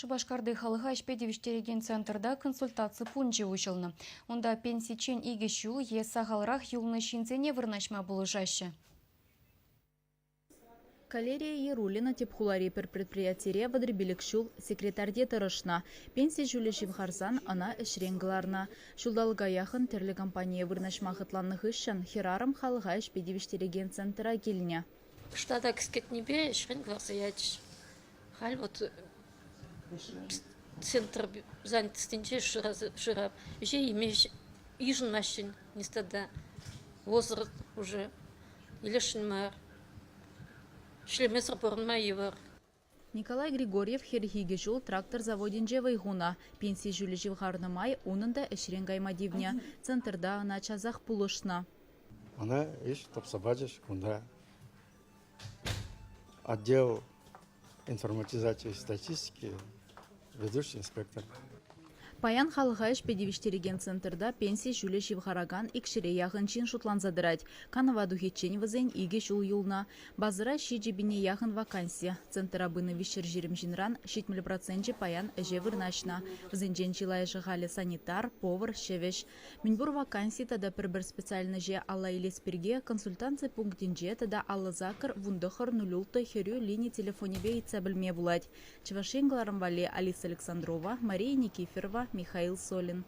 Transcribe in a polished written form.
Шупашкарти халӑха ӗҫпе тивӗҫтерекен центрта консультаци пункчӗ уҫӑлнӑ. Унта пенсиччен икӗ ҫул е сахалрах юлнӑ ҫынсене вырнаҫма пулӑшаҫҫӗ. Калерия Яруллина тӗп хулари пӗр предприятире 35 ҫул секретарьте тӑрӑшнӑ. Пенси ҫулӗ ҫывхарсан ӑна ӗҫрен кӑларнӑ. Ҫулталӑка яхӑн тӗрлӗ компание вырнаҫма хӑтланнӑ хыҫҫӑн хӗрарӑм халӑха ӗҫпе тивӗҫтерекен центра килнӗ. Штата кӗскетнипе ӗҫрен кӑларса ячӗҫ. Халь вот центр занятостинче шырап. Ӗҫе йышӑнмаҫҫӗ ниҫта Возраст уже илесшӗн мар. Ӗҫлемесӗр пурӑнма йывӑр. Николай Григорьев 42 ҫул трактор заводӗнче вӑй хунӑ. Пенси ҫулӗ ҫывхарнӑ май унӑн та ӗҫрен кайма тивнӗ. Центрта ӑна часах пулӑшнӑ. Ӑна ӗҫ тупса пачӗҫ кунта. Отдел информатизации статистики ведущий инспектор. Паян халӑха ӗҫпе тивӗҫтерекен центрта пенси ҫулӗ ҫывхаракан икҫӗре яхӑн ҫын шутланса тӑрать. Канӑва тухиччен вӗсен икӗ ҫул юлнӑ. Базӑра ҫичӗ пине яхӑн ваканси. Центра пынӑ 320 ҫынран 70 проценчӗ паян ӗҫе вырнаҫнӑ. Вӗсенчен чылайӑшӗ халӗ санитар, повар, ҫӗвӗҫ. Мӗнпур ваканси тата пӗр-пӗр специальноҫе алла илес пирки консультанци пунктӗнче тата 58 19 06 хӗрӳ лини телефонӗпе ыйтса пӗлме пулать. Чӑваш Ен кӑларӑм валли Алиса Александрова, Мария Никифорова, Михаил Солин.